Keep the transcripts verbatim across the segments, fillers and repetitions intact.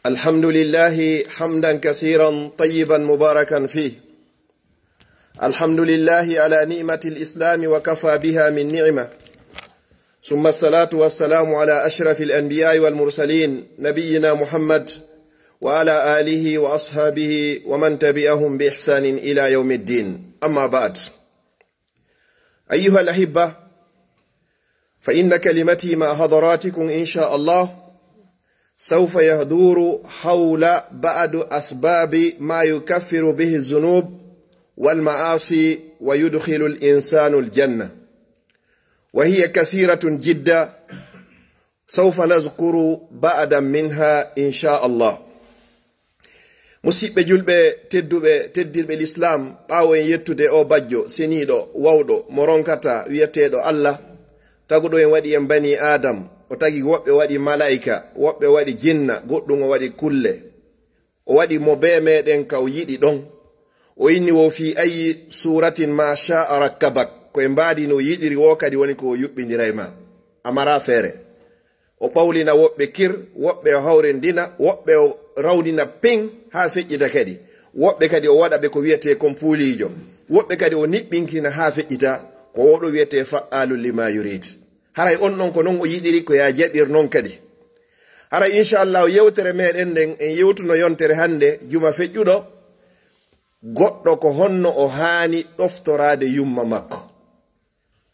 الحمد لله حمدا كثيرا طيبا مباركا فيه. الحمد لله على نعمة الإسلام وكفى بها من نعمة. ثم الصلاة والسلام على أشرف الأنبياء والمرسلين نبينا محمد وعلى آله وأصحابه ومن تبعهم بإحسان إلى يوم الدين. أما بعد. أيها الأحبة، فإن كلمتي مع حضراتكم إن شاء الله سوف يدور حول بعض أسباب ما يكفر به الذنوب والمعاصي ويدخل الإنسان الجنة، وهي كثيرة جدا. سوف نذكر بعضا منها إن شاء الله. Musiɓɓe julɓe tedduɓe, teddirɓe lislaam, ɓaawo en yettude o bajjo seniiɗo, wawɗo, mo ronkata, wiyeteeɗo Allah, taguɗo en waɗi en bani Adam, o tagi woɓɓe waɗi malaa'ika, woɓɓe waɗi jinna, goɗɗum o waɗi kulle. O waɗi mo bee meɗen ka o yiɗi ɗon. O inni wo fi ayyi suratin ma sha'a rakkabak. Ko e mbaadi no yiɗiri wo kadi woni ko o yuɓɓindiray ma. A mara feere. O ɓawlina woɓɓe kir, woɓɓe o hawrindina, woɓɓe o rawnina ping haa feƴƴita kadi. Woɓɓe kadi o waɗa ɓe ko wiyetee kon puuliijo. Woɓɓe kadi o niɓɓinkina haa feƴƴita, ko o ɗo wiyetee fa'aalu lima yurid. Haray on ɗon ko non o yiɗiri, ko ya jaɓir non kadi. Haray inchallahu yewtere meɗen nden en yewtuno yontere hannde, juma feƴƴuɗo, goɗɗo ko honno o haani ɗoftoraade yumma makko.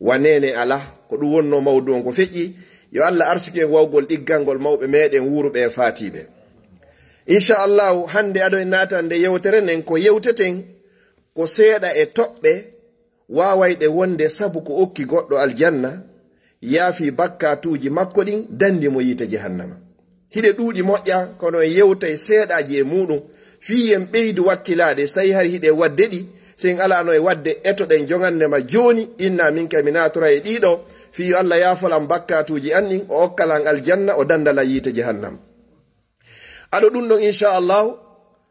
Wa neene alaa, ko ɗum wonno mawdu on ko feƴƴi. Yo Allah arsike wawgol ɗiggangol mawɓe meɗen wuuruɓe e faatiiɓe. Inchallahu hannde aɗo e naatande yewtere nden ko yewteten ko seeɗa e toɓɓe waawayɗe wonde sabu ko okki goɗɗo aljanna, yaafi bakkaatuuji makko ɗin, dandi mo yiite jahannama. Hiɗe ɗuuɗi moƴƴa, kono en yewtay seeɗaaji e muuɗum, fii en ɓeydu wakkilaade, so tawi hari hiɗe waɗde ɗi, so en alaano e waɗde, etoɗen jogannde ma jooni, inna min kay mi naatoray e ɗiɗo, fii yo Allah yaafolan bakkaatuuji an ɗin, o okkalan aljanna, o dandalan yiite jahannam. Aɗo ɗum ɗon, inchallahu,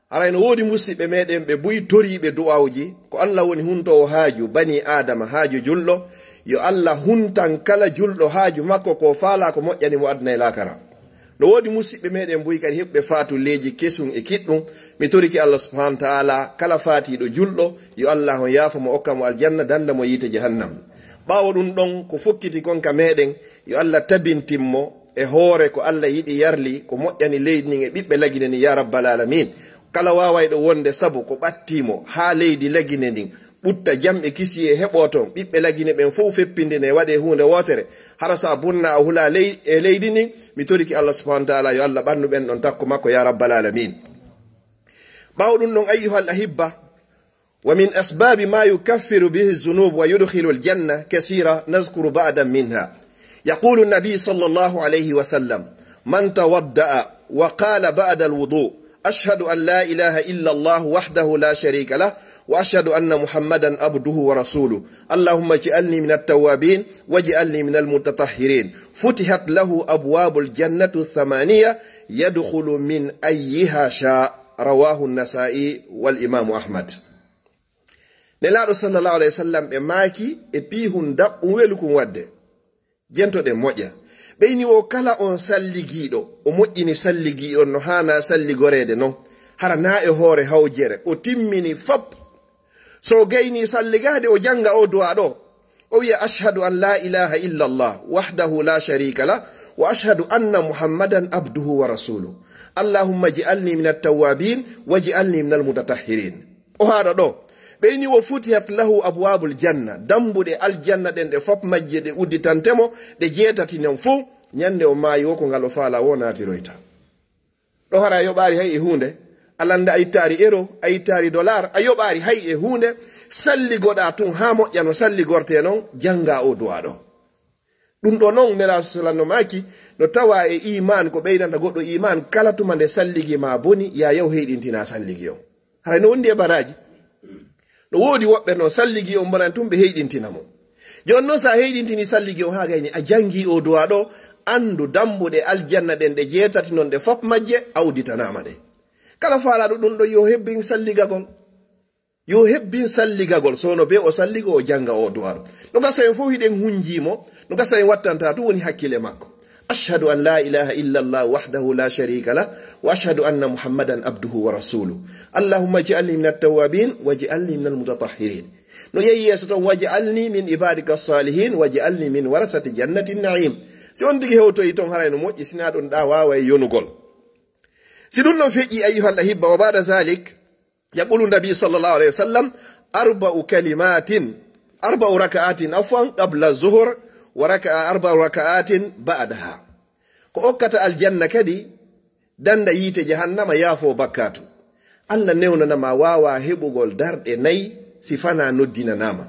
haray no woodi musiɓɓe meɗen ɓe buy toriiɓe du'awuji, ko Allah woni huntoowo haaju bani Aadama, haaju julɗo, yo Allah huntan kala julɗo haaju makko ko faalaa ko moƴƴani mo aduna e laakara. No woodi musiɓɓe meɗen buy kadi heɓɓe faatulleeji kesun e kiɗɗum, mi toriki Allah subhanahu wa ta'ala kala faatiiɗo julɗo, yo Allah on yaafo mo okka mo aljanna danda mo yiite jahannam. Ɓaawo ɗum ɗon ko fokkiti kon ka meɗen, yo Allah tabintin mo e hoore ko Allah yiɗi yarli, ko moƴƴani leydi ndin e ɓiɓɓe Lagine ndin, ya rabbal alamin. Kala waawayɗo wonde sabu ko ɓattii mo haa leydi Lagine ndin ɓutta jam e kisiyee heɓoo ton, ɓiɓɓe Lagine ɓen fow feppindine waɗee huunde wootere, hara sa bonna a hula ley-, e leydi ndin, mi toriki Allah subhanahu wa ta'ala yo Allah ɓannu ɓen ɗon takko makko, ya rabbal alamin. Ɓaawo ɗum ɗon, ayyuhal ahibba, ومن أسباب ما يكفر به الذنوب ويدخل الجنة كثيرة، نذكر بعضا منها. يقول النبي صلى الله عليه وسلم: من توضأ وقال بعد الوضوء: أشهد أن لا إله إلا الله وحده لا شريك له، وأشهد أن محمدا عبده ورسوله، اللهم اجعلني من التوابين واجعلني من المتطهرين، فتحت له أبواب الجنة الثمانية، يدخل من أيها شاء. رواه النسائي والإمام أحمد. Nelaaɗo sallallahu alayhi wa sallam ɓe maaki e piihun daɓɓun welukun waɗde. Jentoɗen moƴƴa. Ɓeyni o kala on salligiiɗo, o moƴƴini salligii on no haana salligoreede non. Hara na e hoore hawjere, o timmini fop. So o gayni salligaade, o jannga o du'a ɗo. O wi'a: أشهد أن لا إله إلا الله وحده لا شريك له، وأشهد أن محمدا عبده ورسوله. اللهم اجعلني من التوابين واجعلني من المتطهرين. O haɗa ɗo. Ɓeyni وفتحت له أبواب الجنة، dambuɗe aljanna ɗen ɗe fop majje ɗe udditante mo, ɗe jeetati non fuu, ñande o maayi wo ko ngal o faala wo naatiroyta. Ɗo hara a yoɓaari hay e huunde, a lannda a ittaari euro, a ittaari dollar, a yoɓaari hay e huunde, salligoɗaa tun haa moƴƴa no salligortee non, janngaa o du'a ɗo. Ɗum ɗo non, Nelaaɗo sallallahu alaihi wasallam no maaki, no tawa e iman ko ɓeydanta goɗɗo iman kala tuma nde salligi ma boni, ya yaw heyɗintina salligi on. Haray no wondi e baraaji. No woodi woɓɓe no salligi on bonan tun ɓe heyɗintina mo. Jooni non sa heyɗintini salligi on haa gayni a jangi o du'a ɗo, andu dambuɗe aljanna ɗen ɗe jeetati non ɗe fop majje a udditanaama ɗe. Kala faalaɗo ɗum ɗo yo hebbin salligagol. Yo hebbin salligagol, so no be o salligo o jannga o du'aru. No gasa en fof hiɗen hunjii mo, no gasa en wattanta ɗum woni hakkile makko. أشهد أن لا إله إلا الله وحده لا شريك له، وأشهد أن محمدا عبده ورسوله. اللهم اجعلني من التوابين واجعلني من المتطهرين. No yehi yeeso toon, "واجعلني من عبادك الصالحين واجعلني من ورثة جنة النعيم." Si on tigi hewtoyi toon, haray no moƴƴi, sinaa ɗon ɗa waaway yonugol. Si ɗum ɗon feƴƴi, أيها الأحبة، وبعد ذلك يقول النبي صلى الله عليه وسلم: "أربع كلمات، أربع ركعات، عفوا، قبل الظهر، وركع-، أربع ركعات بعدها." Ko okkata aljanna kadi, danda yiite jahannama, yaafo bakkaatu. Allah newnana ma waawa heɓugol darɗe nay si fanaa noddinanaa ma.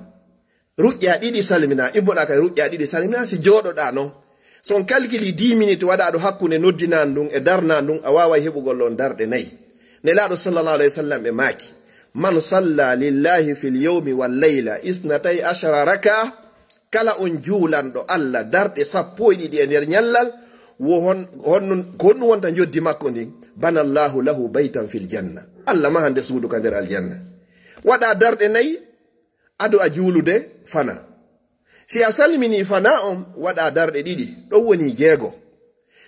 Ruƴƴa ɗiɗi salmina, immoɗa kay ruƴƴa ɗiɗi salmina si jooɗoɗa non. So on kalkili dix minutes waɗaɗo hakkunde noddinaa ndun e darnaa ndun, a waaway heɓugol on darɗe nay. Nelaaɗo sallallahu alayhi wa sallam ɓe maaki: "من صلى لله في اليوم والليلة اثنتي عشرة ركعة." Kala on juulanɗo Allah darɗe sappo e ɗiɗi e nder ñallal, wo hon-, honɗun, ko honɗun wonta njoddi makko ndin? "بنى الله له بيتا في الجنة." Allah mahande suudu ka nder aljanna. Waɗa darɗe nay, ado a juulude fana. Si a salmini fana on, waɗa darɗe ɗiɗi, ɗon woni jeego.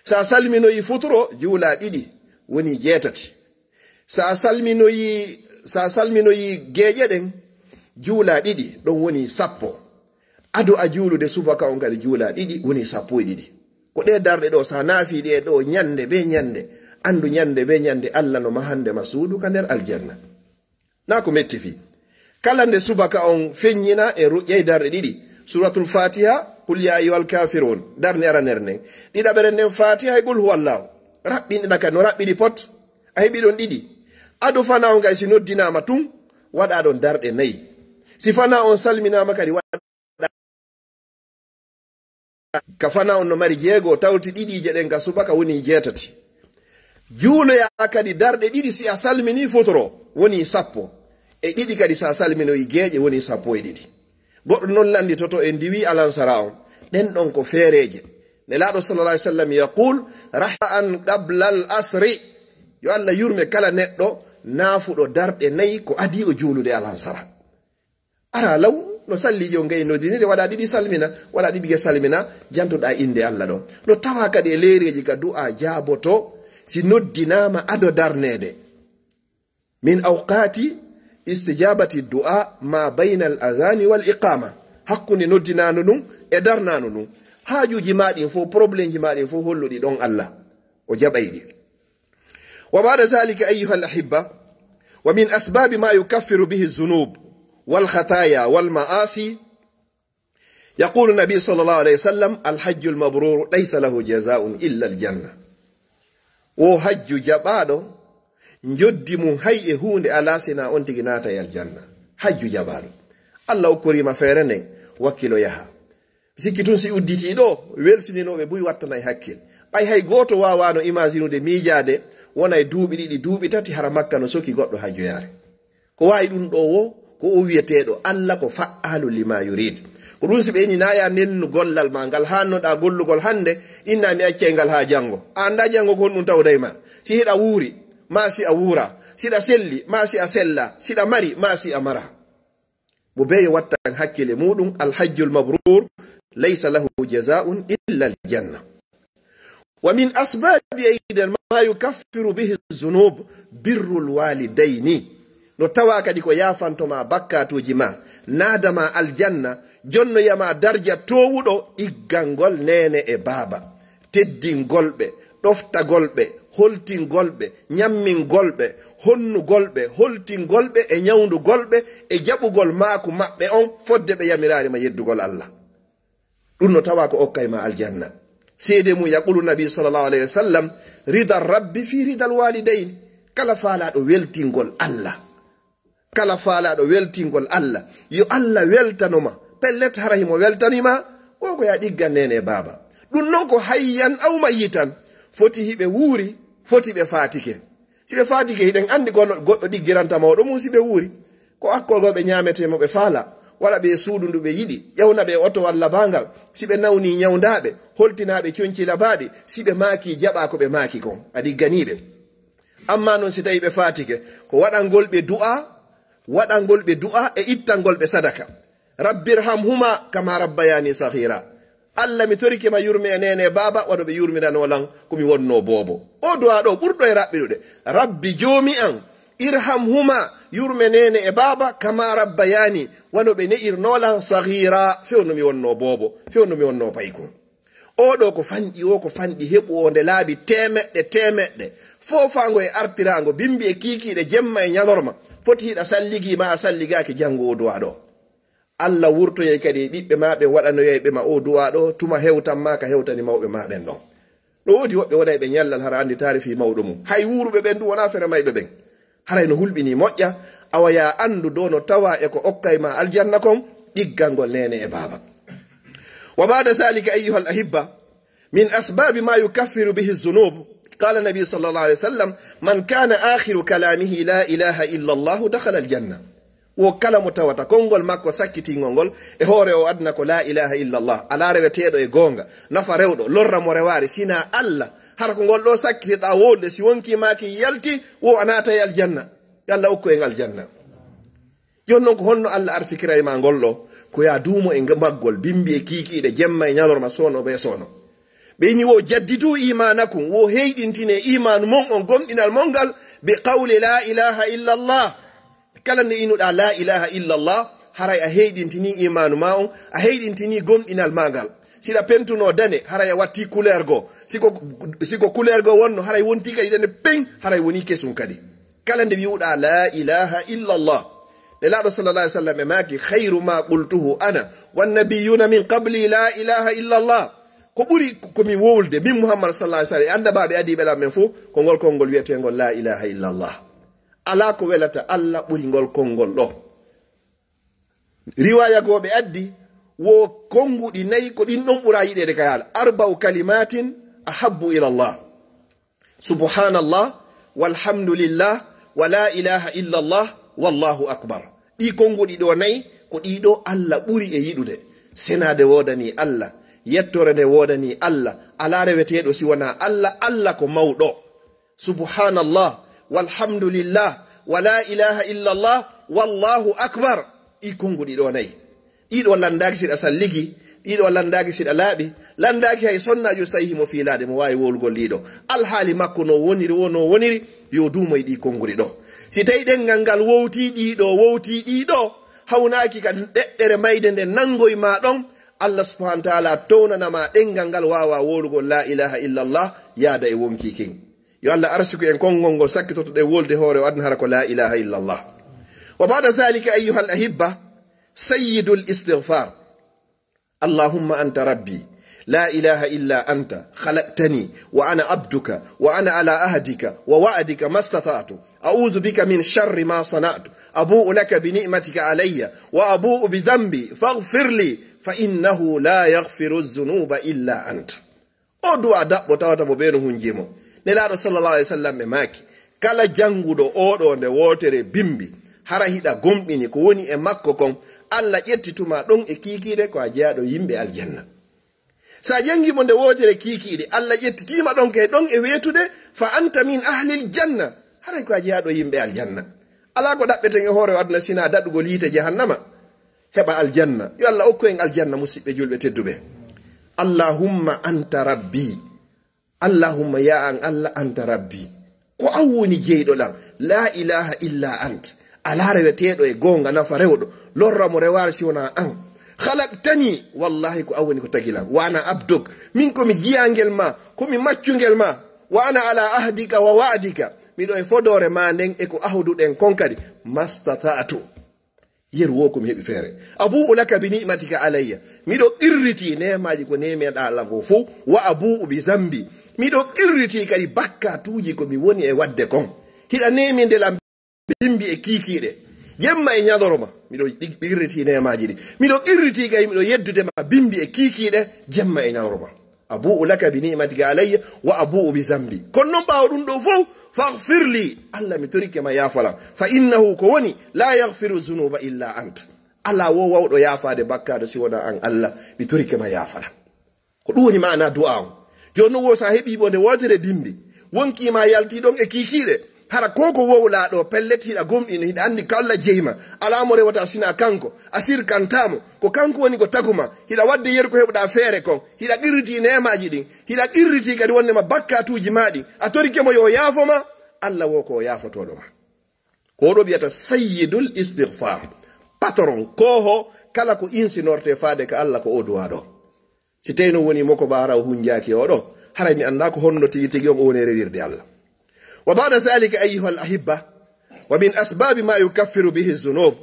Si a salminoyi futuro, juula ɗiɗi, woni jeetati. Si a salminoyi, si a salminoyi geeƴe ɗen, juula ɗiɗi, ɗon woni sappo. Ado a juulude subaka on kadi juula ɗiɗi, woni sappo e ɗiɗi. Ko ɗe darɗe ɗo, si a naafi ɗe ɗo ñande be ñande, andu ñande be ñande, Allah no mahande ma suudu ka nder aljanna. Na ko metti fii. Kala nde subaka on feññina e ruƴƴay darɗe ɗiɗi. Suratul Fatiha, Qul ya ayyuhal kafirun, darnde aranere nden. Ɗiɗaɓere nden Fatiha e Qul huwallahu. Raɓɓinɗina ka no raɓɓiɗi pot. A heɓi ɗon ɗiɗi. Ado fana on kay si noddinaama tun, waɗa ɗon darɗe nayi. Si fana on salminaama kadi, waɗa ka fana on no mari jeego, tawti ɗiɗiije ɗen ka subaka woni jeetati. Juuloya kadi darɗe ɗiɗi si a salmini futuro woni sappo e ɗiɗi, kadi si a salminoyi geeƴe woni sappo e ɗiɗi. Goɗɗo non lannditoto e ndiwi alansara on. Ɗen ɗon ko feereeje. Nelaaɗo sallallahu alaihi wasallam yaqul: "رحمة قبل العصر." Yo Allah yurme kala neɗɗo naafuɗo darɗe nayi ko adii o juulude alansara. Ara law no salliiji on gayi noddinire, waɗa ɗiɗi salmina, waɗa ɗiɗi ge salmina, jantoɗa innde Allah ɗon. No tawa kadi e leereeji ka du'a jaaboto si noddinaama ado darneede. "من أوقات استجابة الدعاء ما بين الأذان والإقامة." Hakkunde noddinaano ɗum e darnaano ɗum. Haajuuji maa ɗin fof, problèmeji maa ɗin fof, holluɗi ɗon Allah o jaɓay ɗi. وبعد ذلك أيها الأحبة، ومن أسباب ما يكفر به الذنوب والخطايا والمعاصي، يقول النبي صلى الله عليه وسلم: "الحج المبرور ليس له جزاء إلا الجنة." Wo hajju jaɓaaɗo, njoddi mum hay e huunde alaa, sinaa on tigi naata e aljanna. Hajju jaɓaaɗo. Allah okkoriima feere nden, wakkilo yaha. Sikki tun si udditii ɗo, welsininooɓe buy wattanay hakkil. Ɓay hay gooto waawaano imasinude miijaade, wonay duuɓi ɗiɗi, duuɓi tati, hara Makka no soki goɗɗo hajjoyaare. Ko waawi ɗum ɗo wo, ko o wiyeteeɗo Allah ko fa'aalu lima yurid. Ko ɗum si ɓe ini na ya nennu gollal ma ngal haannoɗaa gollugol hannde, inna mi accay ngal haa janngo. A anndaa janngo ko honɗum tawday ma. Si hiɗa wuuri, maa si a wuura. Siɗa selli, maa si a sella. Siɗa mari, maa si a mara. Mo beyo wattan hakkile muɗum, alhajjul mabrur, laysa lahu jazaa'un illa aljanna. ومن أسباب أيضا ما يكفر به الذنوب بر الوالدين. No tawa kadi ko yaafantoma bakkatuuji ma, naadama aljanna, jonnoyama darja toowuɗo, iggangol neene e baaba, teddingol ɓe, ɗoftagol ɓe, holtingol ɓe, ñammingol ɓe, honnugol ɓe, holtingol ɓe e ñawndugol ɓe e jaɓugol maaku maɓɓe on fodde ɓe yamiraali ma yeddugol Allah. Ɗum no tawa ko okkay ma aljanna. Seede mum, yaqulu nabi sallallahu alayhi wa sallam: "Rida rabbi fi rida alwalidayn." Kala faalaaɗo weltingol Allah, kala faalaaɗo weltingol Allah, yo Allah weltano ma. Pellet, hara himo weltani ma, ko ko ya ɗiggan neene e baaba. Ɗum non ko hayyan aw mayyitan, foti hiɓe wuuri, foti ɓe faatike. Si ɓe faatike, hiɗen anndi gono-, goɗɗo ɗiggiranta mawɗo mum si ɓe wuuri. Ko akkol goo ɓe ñaametee mo ɓe faala, waɗa ɓe e suudu ndu ɓe yiɗi, ƴawna ɓe e oto walla baangal, si ɓe nawni ñawndaaɓe, holtinaaɓe conci labaaɗi, si ɓe maaki jaɓa ko ɓe maaki kon, a ɗigganii ɓe. Amma non si tawi ɓe faatike, ko waɗangol ɓe du'a, waɗangol ɓe du'a e ittangol ɓe sadaka. "Rabbi irhamhuma kama rabbayani saghira." Allah, mi torike ma yurme e neene e baaba, wano ɓe yurminanoo lan ko mi wonnoo boobo. O du'aa ɗoo ɓurɗo e raɓɓiɗude. Rabbi, Joomi an, irhamhuma, yurme neene e baaba, kama rabbayani, wano ɓe ne'irnoo lan saghira, fewndo mi wonnoo boobo, fewndo mi wonnoo paykun. Oo ɗoo ko fanɗi, oo ko fanɗi heɓu oo nde laabi teemeɗɗe, teemeɗɗe. Foofaango e artiraango, bimbi e kiikiiɗe, jemma e ñalorma. Foti hiɗa salligi ma a salligaaki janngo oo du'aa ɗoo. Allah wurtoyay kadi e ɓiɓɓe ma ɓen, waɗanoyay ɓe ma oo du'aa ɗoo, tuma hewtan ma ka hewtani mawɓe ma ɓen ɗon. No woodi woɓɓe wonay ɓe ñallal hara annditaare fii mawɗo mum. Hay wuuruɓe ɓen du wonaa fere mayɓe ɓen. Haray no hulɓinii moƴƴa, awa yaa anndu do no tawaa e ko okkay ma aljanna kon, ɗiggangol neene e baaba. Wa ba'da zalika ayyuhal ahibba, min asbabi ma yukaffiru bihi zunub, qala nabi sallallahu alayhi wa sallam, man kana akhiru kalamihi la ilaha illa Allah dakhala al janna. Wo kala mo tawata konngol makko sakkitingol ngol e hoore o aduna ko laa ilaaha illallah, alaa reweteeɗo e goonga, nafa rewɗo, lorra mo rewaari, sinaa Allah. Hara ko ngol ɗoo sakkitiɗaa wowlude, si wonkii maaki yalti, wo a naatay aljanna. Yo Allah okku en aljanna. Jooni non, ko honno Allah arsikiray ma ngol ɗoo? Ko yaa duumo e maggol, bimbi e kiikiiɗe, jemma e ñalorma, soono bee soono. Ɓe inni, wo jaddidu imaanakum, wo heyɗintinee imaanu mon on, gomɗinal mon ngal, bi qawli laa ilaaha illallah. Kala nde inuɗaa laa ilaaha illallah, haray a heyɗintinii imaanu maa on, a heyɗintinii gomɗinal maa ngal. Si ɗa pentunoo dane, haray a wattii couleur goo. Si ko, si ko couleur goo wonno, haray wontii kadi dane peŋ, haray wonii kesum kadi. Kala nde wi'uɗaa laa ilaaha illallah. Nelaaɗo sallallahu alaihi wasallam e maaki, "Khayru ma qultuhu ana wan nabiyyuna min qabli laa ilaaha illallah." Ko ɓuri ko mi wowlude, min Muhammad sallallahu alaihi wasallam, e annabaaɓe adiiɓe lan ɓen fof, ko ngol konngol wi'eteengol laa ilaaha illallah. Alaa ko welata Allah ɓuri ngol konngol ɗoo. Riwaaya goo ɓe addi, wo konnguɗi nayi ko ɗin ɗon ɓura yiɗeede ka yaala. "Arba'u kalimatin ahabbu ila Allah. Subhanallah, walhamdulillah, wa la ilaha illallah, wallahu akbar." Ɗii konnguɗi ɗoo nayi, ko ɗii ɗoo Allah ɓuri e yiɗude. Senaade woodanii Allah, yettoore nde woodanii Allah, alaa reweteeɗo si wonaa Allah, Allah ko mawɗo. Subhanallah, walhamdulillah, wa la ilaha illallah, wallahu akbar. Ɗii konnguɗi ɗoo nayi. Ɗii ɗoo lanndaaki si ɗa salligi, ɗii ɗoo lanndaaki si ɗa laaɓi, lanndaaki hay sonnaajo si tawii himo fiilaade, mo waawi wowlugol ɗii ɗoo. Alhaali makko no woniri, wo no woniri, yo duumo e ɗii konnguɗi ɗoo. Si tawii ɗemngal ngal wowtii ɗii ɗoo, wowtii ɗii ɗoo, hawnaaki ka ɗeɗɗere mayde nde nanngoy ma ɗon, Allah subhanahu wa ta'ala townana ma ɗemngal ngal, waawaa wowlugol laa ilaaha illallah, yaada e wonkii kin. Yo Allah arsiku en konngol ngol sakkitotoɗen wowlude hoore o aduna hara ko laa ilaaha illallah. Wa ba'da zalika ayyuhal ahibba, sayyidul istighfar. Allahumma anta rabbi, la ilaha illa anta, khalaqtani, wa ana abduka, wa ana ala ahdika, wa wa'dika mastata'tu. A'udhu bika min sharri ma sana'tu. Abu'u laka bi ni'matika alayya, wa abu'u bi dhanbi, faghfir li, fa innahu la yaghfiru dhunuba illa anta. O du'aa daɓɓo tawata mo bee no hunjii mo. Nelaaɗo sallallahu alaihi wasallam ɓe maaki, kala jannguɗo oo ɗoo nde wootere bimbi, hara hiɗa gomɗini ko woni e makko kon, Allah ƴetti tuma ɗon e kiikiiɗe ko a jeyaaɗo yimɓe aljanna. So a janngii mo nde wootere kiikiiɗe, Allah ƴettitiima ɗon kay ɗon e weetude, fa anta min ahlil janna, haray ko a jeyaaɗo yimɓe aljanna. Alaa ko ɗaɓɓeten e hoore o aduna sinaa daɗugol yiite jahannama, heɓa aljanna. Yo Allah okku en aljanna, musiɓɓe julɓe tedduɓe. Allahumma anta rabbi. Allahumma, ya an Allah, anta rabbi. Ko an woni jeyɗo lan. La ilaha illa ant. Alaa reweteeɗo e goonga, nafa rewɗo, lorra mo rewaare si wonaa an. Khalaqtani, wallahi ko an woni ko tagi lan. Wa ana abduk. Min ko mi jiyaangel ma, ko mi maccungel ma. Wa ana ala ahdika wa wa'dika. Miɗo e fodoore ma nden e ko ahduɗen kon kadi. Mastata'tu. Yeru wo ko mi heɓi feere. Abu'u laka bi ni'matika alayya. Miɗo qirritii neemaaji ko neemeɗaa lan ko fow. Wa abu'u bi zambi. Miɗo qirritii kadi bakkaatuuji ko mi woni e waɗde kon. Hiɗa neeminde lan bimbi e kiikiiɗe, jemma e ñalorma. Miɗo qirritii neemaaji ɗi. Miɗo qirritii kadi miɗo yeddude ma bimbi e kiikiiɗe, jemma e ñalorma. Abu'u laka bi ni'matika alayya wa abu'u bi zambi. Kono non ɓaawo ɗum ɗoo fow, faghfir li. Allah, mi torike ma yaafalan. Fa innahu, ko woni, la yaghfiru zunuba illa anta. Alaa wo wawɗo yaafaade bakkaatu si wonaa an Allah. Mi torike ma yaafalan. Ko ɗum woni maana du'aa on. Jooni non wo so a heɓii mo nde wootere bimbi, wonkii ma yaltii ɗon e kiikiiɗe, Hara ko ko wowlaa ɗo, pellet, hiɗa gomɗini, hiɗa anndi ko Allah jeyi ma. Alaa mo rewata sinaa kanko. A sirkantaa mo. Ko kanko woni ko tagu ma. Hiɗa waɗde yeru ko heɓuɗaa feere kon. Hiɗa qirritii neemaaji ɗin. Hiɗa qirritii kadi wonde ma bakkaatuuji maa ɗin. A torike mo yo o yaafo ma. Allah wo ko o yaafotooɗo ma. Ko oɗo wiyata sayyidul istighfar. Patron, kooho, kala ko insinorte faade ka Allah ko o duwaa ɗo. Si tawi no woni mo ko ɓaara o hunjaaki oɗo, haray mi anndaa ko honno tigi tigi on o woni rewirde Allah. وبعد ذلك أيها الأحبة، ومن أسباب ما يكفر به الذنوب،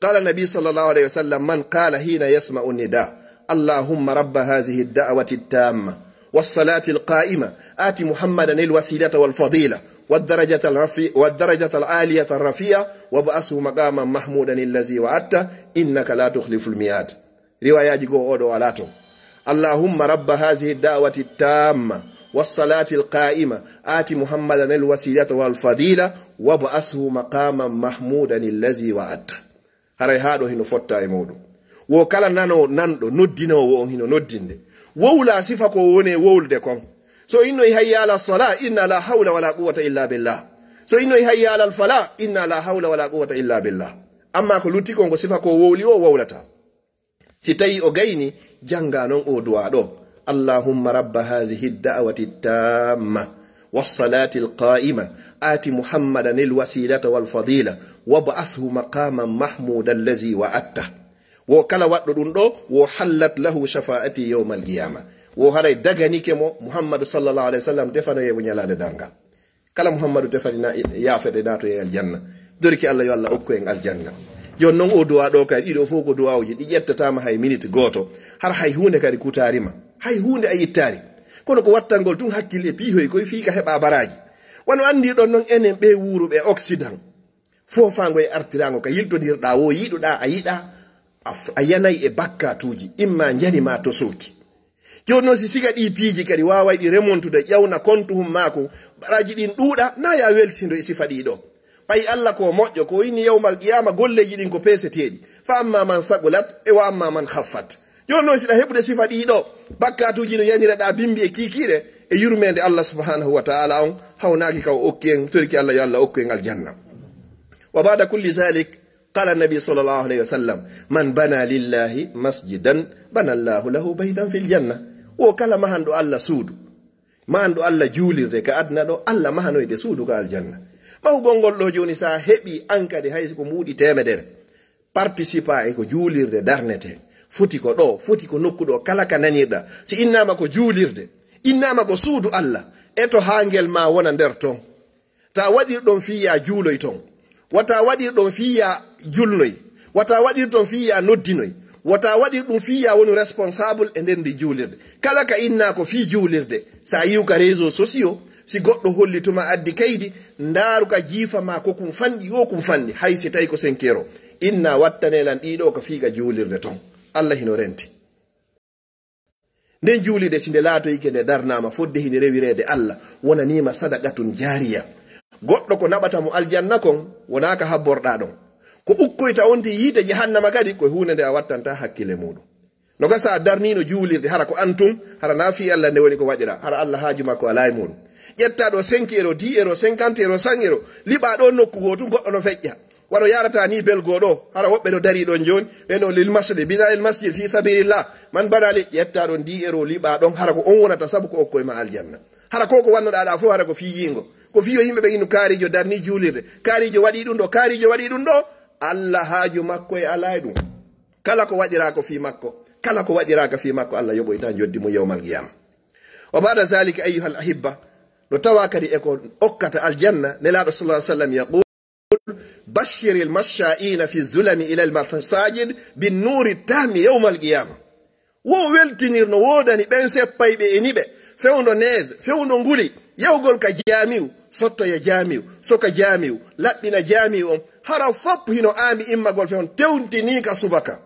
قال النبي صلى الله عليه وسلم: من قال حين يسمع النداء: اللهم رب هذه الدعوة التامة والصلاة القائمة، آت محمدا الوسيلة والفضيلة والدرجة الرفي-، والدرجة العالية الرفيعة، وابعثه مقاما محمودا الذي وعدته، إنك لا تخلف الميعاد. Riwayaaji goo oo ɗoo alaa ton. اللهم رب هذه الدعوة التامة والصلاة القائمة آت محمدا الوسيلة والفضيلة وابعثه مقاما محمودا الذي وعدته. Haray haa ɗoo hino fotta e muuɗum. Wo kala nanoo, nanɗo, noddinoowo on hino noddinde. Wowlaa sifa ko woni e wowlude kon. So innoyi hayya ala salaa, inna la hawla wala quwwata illa billah. So innoyi hayya ala al falaa, inna la hawla wala quwwata illa billah. Amma ko lutti kon ko sifa ko wowli o wowlata. Si tawi o gayni, jannga non o duwaa ɗoo: اللهم رب هذه الدعوة التامة والصلاة القائمة آت محمدا الوسيلة والفضيلة وابعثه مقاما محمودا الذي وعدته. Wo kala waɗɗo ɗum ɗoo, وحلت له شفاعتي يوم القيامة. Wo haray daganike mo Muhammadu sallallahu alayhi wa sallam tefanoyee mo ñalaande darngal. Kala Muhammadu tefani na yaafete naatoyee aljanna. Torike Allah yo Allah okku en aljanna. Jooni non o duwaa ɗoo kadi, ɗiɗo fof ko duwaawuji, ɗi ƴettataama hay miniti gooto. Hara hay huunde kadi kutaari ma. Hay huunde a ittaari. Kono ko wattangol tun hakkille e piihoy koy fii ka heɓa baraaji. Wano anndirɗon non enen ɓee wuuruɓe Occident. Foofaango e artiraango ka yiltondirɗaa woo, yiɗuɗaa a yiɗaa, a f-, a yanay e bakkaatuuji, imma njani ma tosooki. Jooni non si siga ɗii piiji kadi waaway ɗi remontude, ƴawna kontuhum maaku, baraaji ɗin ɗuuɗa, na ya weltindo e sifa ɗii ɗoo. Ɓay Allah ko moƴƴo, ko inni yawmal qiyaama golleeji ɗin ko peeseteeɗi. Fa amma man saqulat e wa amma man khaffat. Jooni non siɗa heɓude sifa ɗii ɗoo, bakkaatuuji no yaniraɗaa bimbi e kiikiiɗe, e yurmeende Allah subhanahu wa ta'ala on, hawnaaki ka o okki en, toriki Allah yo Allah okku en aljanna. Wa ba'da kulli zalik, قال النبي صلى الله عليه وسلم: من بنى لله مسجدا بنى الله له بيتا في الجنة. Wo kala mahanɗo Allah suudu, mahanɗo Allah juulirde ka aduna ɗoo, Allah mahanoyde suudu ka aljanna. Mahugol ngol ɗoo jooni, sa heɓi an kadi hay si ko mbuuɗi teemedere, participa e ko juulirde darnete. Foti ko ɗoo, foti ko nokku ɗoo, kala ka nanirɗaa. Si innaama ko juulirde, innaama ko suudu Allah, eto haa ngel ma wona nder ton. Ta waɗir ɗon fii ya juuloy ton. Wata waɗir ɗon fii ya julnoy. Wata waɗir ɗon fii ya noddinoy. Wata waɗir ɗum fii ya wonu responsable e nder ndi juulirde. Kala ka innaa ko fii juulirde. Sa yi'u ka réseaux sociaux, si goɗɗo holli tuma addi kaydi, ndaaru ka jiifa ma ko kum fanɗi, yo kum fanɗi, hay si tawi ko cinq euros. Inna wattane lan ɗiɗo ka fii ka juulirde ton. Allah hino renti. Nden juulirde, si nde laatoyike, nde darnaama fodde hino rewireede Allah, wonaniima sadaqatun jaariya. Goɗɗo ko naɓata mo aljanna kon, wonaa ka habborɗaa ɗon. Ko ukkoyta on ti yiite jahannama kadi, ko huunde nde a wattanta hakkille muuɗum. No gasa a darniino juulirde, hara ko an tun, hara na fii Allah nde woni ko waɗiraa, hara Allah haaju makko alaa e muuɗum. Ƴettaa ɗo cinq euros, dix euros, cinquante euros, cent euros, liɓaa ɗo nokku goo tun, goɗɗo no feƴƴa. Wano yarata ni belgo ɗo, hara woɓɓe no darii ɗon jooni, ɓe no lil masjid, bina lil masjid fi sabilillah, man bana li, ƴetta ɗon dix euros liɓa ɗon, hara ko on wonata sabu ko okkoy ma aljanna. Hara ko ko wannoɗa ɗa fof, hara ko fii yiingo. Ko fii yo yimɓe ɓe inu kaarijo darni juulirde, kaarijo waɗi ɗum ɗo, kaarijo waɗi ɗum ɗo, Allah haaju makko e alaa e ɗum. Kala ko waɗiraa ko fii makko, kala ko waɗiraa ka fii makko, Allah yoɓoyta njoddi mo yawmal qiyama. Wa ba'da zalika ayyuhal ahibba, no tawa kadi e ko okkata aljanna, Nelaaɗo sallallahu alaihi wasallam yaqul, بشر المشائين في الظلم إلى المساجد بالنور التام يوم القيامة. Wo weltinir no woodani ɓen seppayɓe e niɓe, fewndo nees, fewndo nguli, yahugol ka jaamiu, sottoya jaamiu, soka jaamiu, laɓɓina jaamiu on, hara fop hino aami immagol fewn tewntini ka subaka.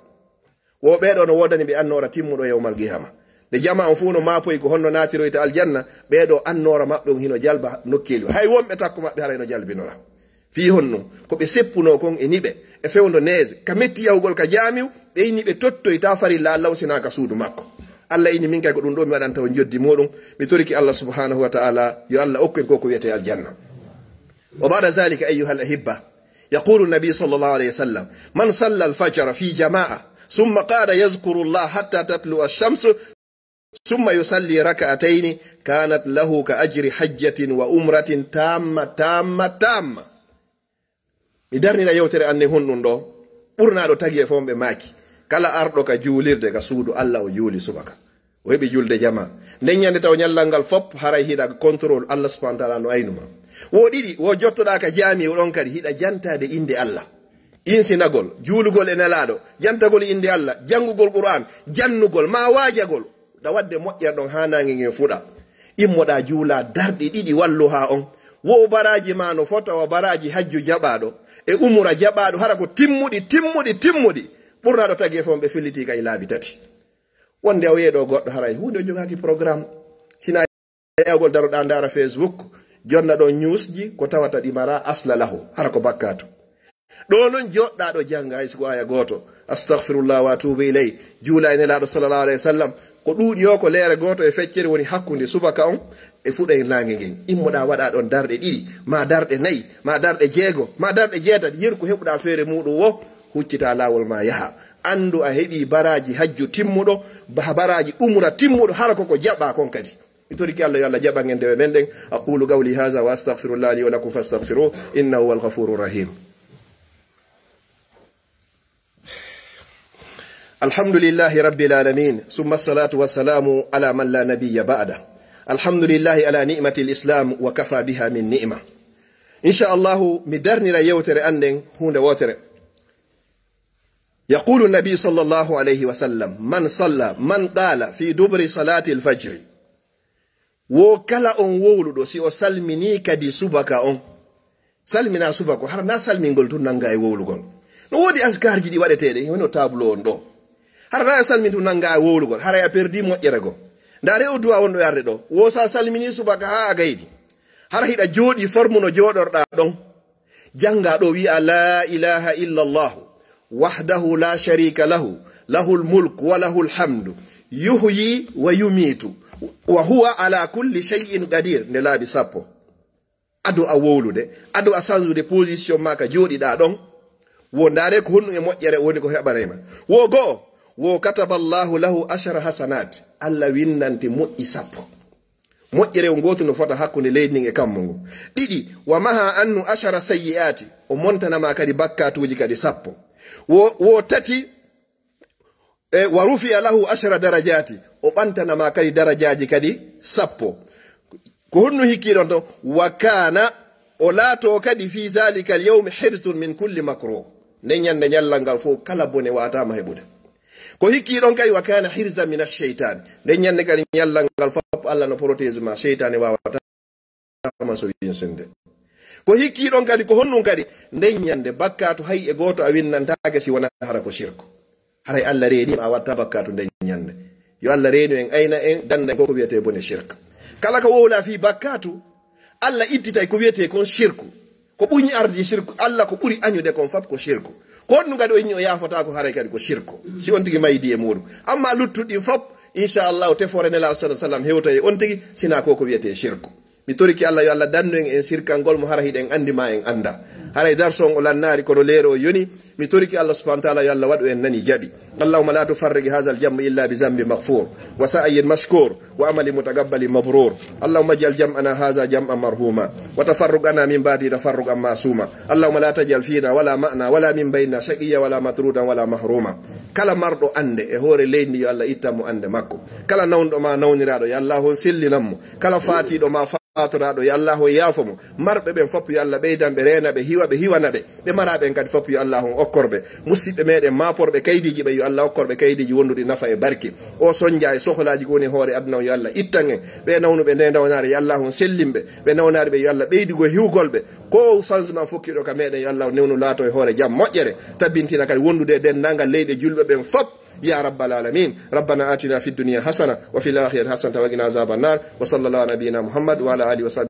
Wo ɓee ɗoo no woodani ɓe annoora timmuɗo yawmal qiyama. Nde jama on fof no maapoyi ko honno naatiroyta aljanna, ɓee ɗoo annoora maɓɓe on hino jalba nokkeeli. Hay wonɓe takko maɓɓe haray no jalbinora. Fii honno? Ko ɓe seppunoo kon e niɓe, e fewndo nees, ka metti yahugol ka jaamiu, ɓe inni ɓe tottoyta farilla Allah on sinaa ka suudu makko. Allah inni min kay ko ɗum ɗo mi waɗanta on njoddi muɗum. Mi toriki Allah subhanahu wa ta'ala, yo Allah okku en ko ko wiyetee aljanna. وبعد ذلك أيها الأحبة، يقول النبي صلى الله عليه وسلم: من صلى الفجر في جماعة ثم قعد يذكر الله حتى تطلع الشمس ثم يصلي ركعتين كانت له كأجر حجة وعمرة تامة تامة تامة. Mi darnira yewtere an nde honɗun ɗo. Ɓurnaaɗo tagi e fof ɓe maaki: kala arɗo ka juulirde ka suudu Allah, o juuli subaka, o heɓi julde jama. Nden ñande taw ñallal ngal fop haray hiɗa contrôle, Allah subhanahu wa taala no aynu ma. Wo ɗiɗi, wo jottoɗaa ka jaami o ɗon kadi hiɗa jantaade innde Allah. Insinagol, juulugol e Nelaaɗo, jantagol innde Allah, janngugol Qur'an, jannugol, ma waajagol. Ɗa waɗde moƴƴere ɗon haa naange ngen fuɗa. Immoɗaa juulaa darɗe ɗiɗi walluhaa on. Wo baraaji ma no fota wa baraaji hajju jaɓaaɗo e umura jaɓaaɗo, hara ko timmuɗi, timmuɗi, timmuɗi. Ɓurnaaɗo tagi e fof ɓe filliti kay laabi tati. Wonde a wi'e ɗo goɗɗo haray huunde o jogaaki programme. Sina ƴeewgol daroɗaa ndaara Facebook, jonna ɗon newsji, ko tawata ɗi mara asla lahu, hara ko bakkaatu. Ɗo non joɗɗaa ɗo jannga hay siko aya gooto. Astaghfirullah wa atubu ilay. Juula e Nelaaɗo sallallahu alayhi wa sallam. Ko ɗuuɗi o ko leere gooto e feccere woni hakkunde subaka on e fuɗa e naange ngen. Immoɗaa waɗaa ɗon darɗe ɗiɗi, ma darɗe nayi, ma darɗe jeego, ma darɗe jeetati. Yeru ko heɓuɗaa feere muuɗum wo, huccitaa laawol ma yaha. Anndu a heɓii baraaji hajju timmuɗo, ba-, baraaji umra timmuɗo, hara ko ko jaɓaa kon kadi. Mi torike Allah yo Allah jaɓan en dewe men ɗen. أقول قولي هذا وأستغفر الله لي ولكم فاستغفروه إنه هو الغفور الرحيم. الحمد لله رب العالمين، ثم الصلاة والسلام على من لا نبي بعده. الحمد لله على نعمة الإسلام وكفى بها من نعمة. إن شاء الله، mi darnira yewtere an nden huunde wootere. يقول النبي صلى الله عليه وسلم: من صلى، من قال في دبر صلاة الفجر. Wo kala on wowluɗo, si o salminii kadi subaka on. Salminaa subaka, hara na salmingol tun nannga e wowlugol. No woodi askaarji ɗi waɗeteeɗi, hono tableau on ɗo. Hara na a salmin tun nannga e wowlugol, hara a perdii moƴƴere go. Ndaare o du'a wonɗo yarde ɗo. Wo sa salminii subaka haa a gayni. Hara hiɗa jooɗii forme no jooɗorɗaa ɗon. Jannga ɗo wi'a: لا إله إلا الله وحده لا شريك له، له الملك وله الحمد، يحيي ويميت، وهو على كل شيء قدير. Nde laabi sappo. Ado a wowlude, ado a sansude position ma ka jooɗiɗaa ɗon. Wo ndaare ko honnu e moƴƴere woni ko heɓanay ma. Wo goo, wo: كتب الله له عشر حسنات. Allah winnante moƴƴi sappo. Moƴƴere o gooto no fota hakkunde leydi ndin e kammu ngu. Ɗiɗi, ومحا عنه عشر سيئات. O montana ma kadi bakkaatuuji kadi sappo. Wo, wo tati, e, ورفع له عشر درجات. O ɓantana ma kadi darajaaji kadi sappo. Ko honno hikki ɗon to? وكان, o laato kadi في ذلك اليوم حرزا من كل مكروه. Nde ñande ñallal ngal fof kala bone wataama heɓude. Ko hikki ɗon kadi, وكان حرزا من الشيطان. Nde ñande kadi ñallal ngal fof Allah no protégé ma, seytaane wawata ma so winsinde. Ko hikki ɗon kadi, ko honɗum kadi, nde ñande bakkaatu hay e gooto a winnantaake si wonaa hara ko shirku. Haray Allah reeni ma a watta bakkaatu nde ñande. Yo Allah reenu en, ayna en, danda en ko ko wiyetee bone shirk. Kala ko wowla fii bakkaatu, Allah ittitay ko wiyetee kon shirku. Ko ɓuñi ardi shirku, Allah ko ɓuri añude kon fop ko shirku. Ko honɗum kadi o inni o yaafotaako haray kadi ko shirku. Si on tigi maydi e muuɗum. Amma luttuɗi ɗin fop, inchallahu, tefoore Nelaaɗo sallallahu alaihi wasallam hewta e on tigi, sina ko ko wiyetee shirku. Mi toriki Allah yo Allah dandu en en sirkangol mo hara hiɗen andi ma en anda. Haray darso on o lannaari kono leere o yoni. Mi toriki Allah subhanahu wa ta'ala yo Allah waɗu en nani jaɓi. اللهم لا تفرق هذا الجمع إلا بذنب مغفور وسعي مشكور وعمل متقبل مبرور. اللهم اجعل جمعنا هذا جمعا مرحوما وتفرقنا من بعده تفرقا معصوما. اللهم لا تجعل فينا ولا معنا ولا من بيننا شقيا ولا مطرودا ولا محروما. Kala marɗo ande e hoore leydi ndi yo Allah ittan mo ande makko. Kala nawnuɗo ma nawniraaɗo yo Allah on sellinan mo. Kala faatiiɗo ma faatoraaɗo yo Allah on yaafo mo. Marɓe ɓen fop yo Allah ɓeydan ɓe, reena ɓe, hiwa ɓe, hiwana ɓe. Ɓe maraa ɓen kadi fop yo Allah on okkor ɓe. Musiɓɓe meɗen maaporɓe kaydiiji ɓe yo Allah okkor ɓe kaydiiji wonduɗi nafa e barke. O sonja e sohlaaji ko woni hoore aduna on yo Allah ittan en. Ɓe nawnuɓe nde nawnaare yo Allah on sellin ɓe. Ɓe nawnaari ɓe yo Allah ɓeydu hiwgol ɓe. Ko changement fokkiɗo ka meɗen yo Allah on newnu laato e hoore jam moƴƴere. Tabbintina kadi wondude e denndaangal leyɗe julɓe ɓen fop. يا رب العالمين. ربنا آتنا في الدنيا حسنة وفي الآخرة حسنة وقنا عذاب النار. وصلى الله على نبينا محمد وعلى آله وصحبه